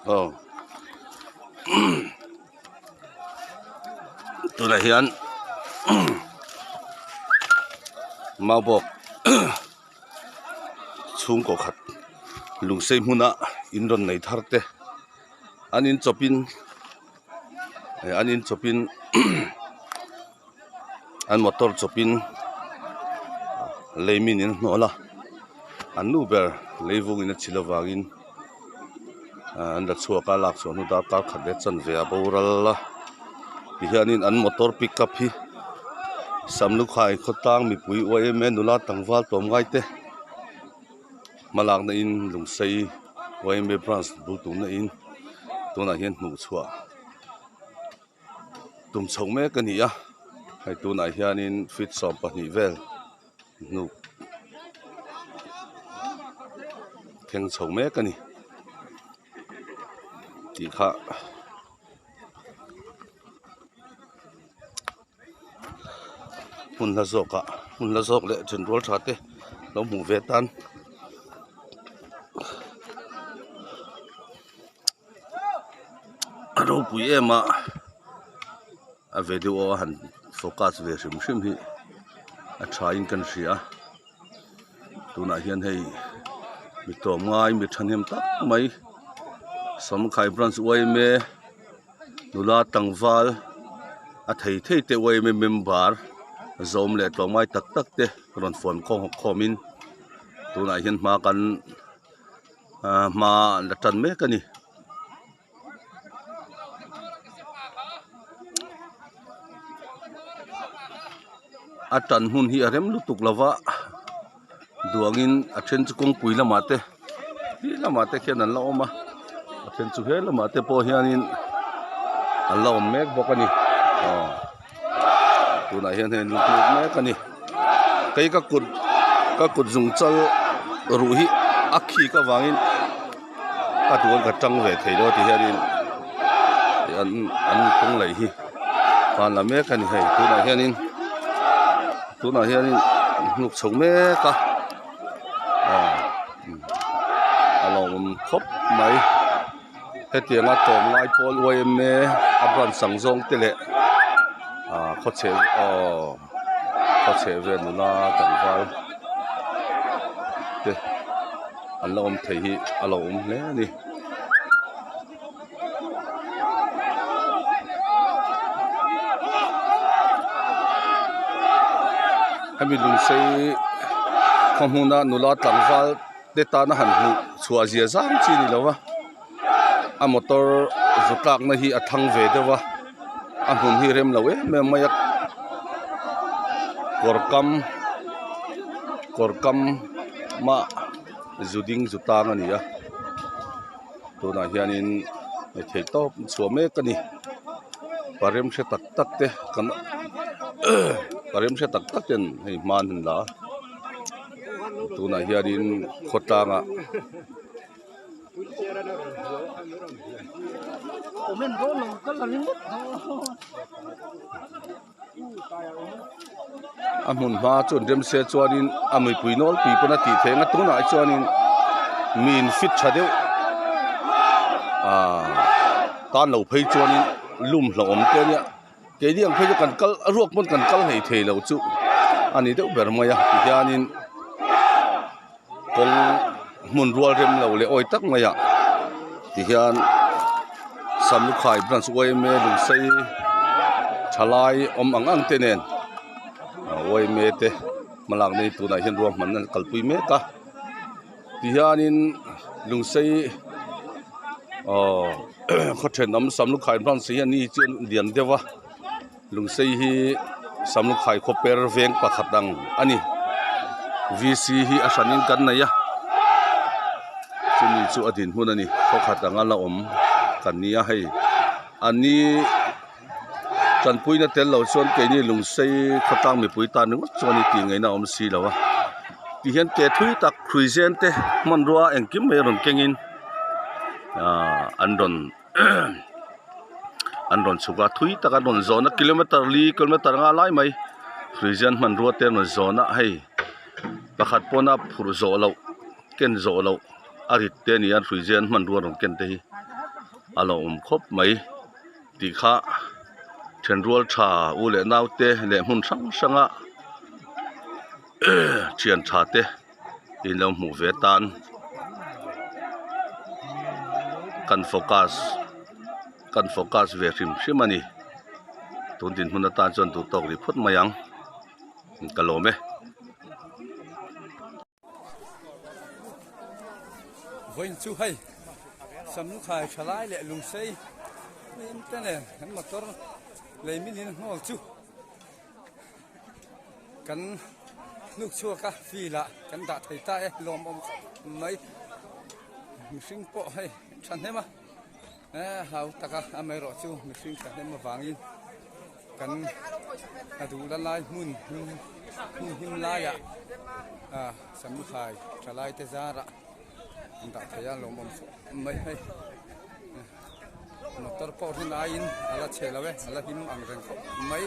Aw tunah hian maubawk chhungkaw khat lungsei hmuna in rawn nei thar te an in chawpin an in chawpin an motor chawpin lei min in hnawlh a an nu ber lei vungin a chhilh avangin an la chhuak a lak chhuah hnu darkar khat leh chanve a boral a tihianin an motor pick up hi samlukhai khawtlang mipui yma nula tlangval tlawmngai te hmalakna in lungsei yma branch bul tumna in tunah hian hmuh chhuah. Tum chho mek a ni a hei tunah hianin feet 12 vel hnuk thleng chho mek a ni tih kha hmun hla zawk ah hmun hla zawk leh then rual tha te lo hmuh ve tan. A ropui em a a video a han focus ve hrim hrim hi a tha in kan hria tunah hian hei mi tlawmngai mi thahnem tak mai samkhai branch yma nula tlangval a thei thei te yma member zawm leh tlawmngai tak tak te rawn fawm khawm in tunah hian hma kan. Ahh hma an la tan mek a ni. A tan hun hi a rem lutuk lo va duangin a then chu kawngpui lamah te ti lamah te khian an la awm a a then chu he lamah te pawh hianin an la awm mek bawk a ni aw. Tunah hian hei an lut mek a ni kei ka kut ka kut zung chal ruh hi a khik avangin ka duan ka tang ve thei lo ti hianin an an kawng laih hi tan la mek a ni hei tunah hianin tunah hianin hnuk chho mek a aw a lawmawm khawp mai. Hetianga tlawmngai pawl yma a branch ang zawng te leh ah khawchheh aw khawchheh vel nula tlangval te an la awm thei hi a lo awm hle a ni. Hemi lungsei khaw hmuna nula tlangval. te tana han hmuh chhuah zia zang chi a ni lo va a motor zu tlakna hi a thang ve deuh a a hmun hi rem lo em em mai a kawr kam kawr kam mah zu ding zu tang a ni a tunah hianin thei tawp chhuah mek a ni parem hre tak tak te kan parem hre tak tak ten hei hma an han la a. Tunah hianin khawtlangah a hmun hma chuan remse chuanin a mipui nawlpui pawn a tih theih ang a tunah hi chuanin mi in fit tha deuh ahh tan lo phei chuanin lum hlauhawm te ania. Keini ang phei chu kan kal a ruak pawn kan kal hlei thei lo chu a ni deuh ber mai a tihianin kawng hmun rual rem lo leh awi tak mai ah tihian samlukhai branch yma lungsei thalai awm ang ang te nen yma te hmalak nei tunah hian ruahmanna an kalpui mek a. Tihianin lungsei aww khaw thenawm samlukhai branch hi a ni chu lian deuh a lungsei hi samlukhai khaw per veng pakhat ang a ni v c hi a hranin kan nei a chumi chu a dinhmun a ni khaw khat anga la awm kan nia hei a ni. Tanpuina tel lo chuan keini lungsei khawtlang mipui tan ringawt chuan i tih ngaihna a awm si lo a tihian ke thui tak hruizen te hmanrua engkim mai rawn kengin ahh an rawn an rawn chhuk a thui tak an rawn zawn a kilometer li kilometer nga lai mai hruizen hmanrua te an rawn zawn a hei pakhat pawna phurh zawh loh ken zawh loh a rit te a ni a hruizen hmanrua rawn ken te hi. A lo awm khawp mai tih kha thenrual tha u leh naute leh hmun hrang hranga thian tha te in lo hmuh ve tan kan focus kan focus ve hrim hrim a ni tun dinhmun atan chuan duh tawk rih phawt mai ang ka lawm e. Vawiin chu hei Samlukhai thalai leh lungsei hlim te nen kan motor lei min in hnawl chu kan hnuk chhuak a field ah kan dah thei ta e lawmawm khawp mai mihring pawh hei thahnem a hau taka amaherawh chu mihring thahnem avangin. Kan a duh la lai hmun hmun him laiah Samuthai thalai te zarah an dah thei a lawmawm khawp mai hei. Motor pawh rin aiin a la chhe lo e, a la him ang reng khawp mai.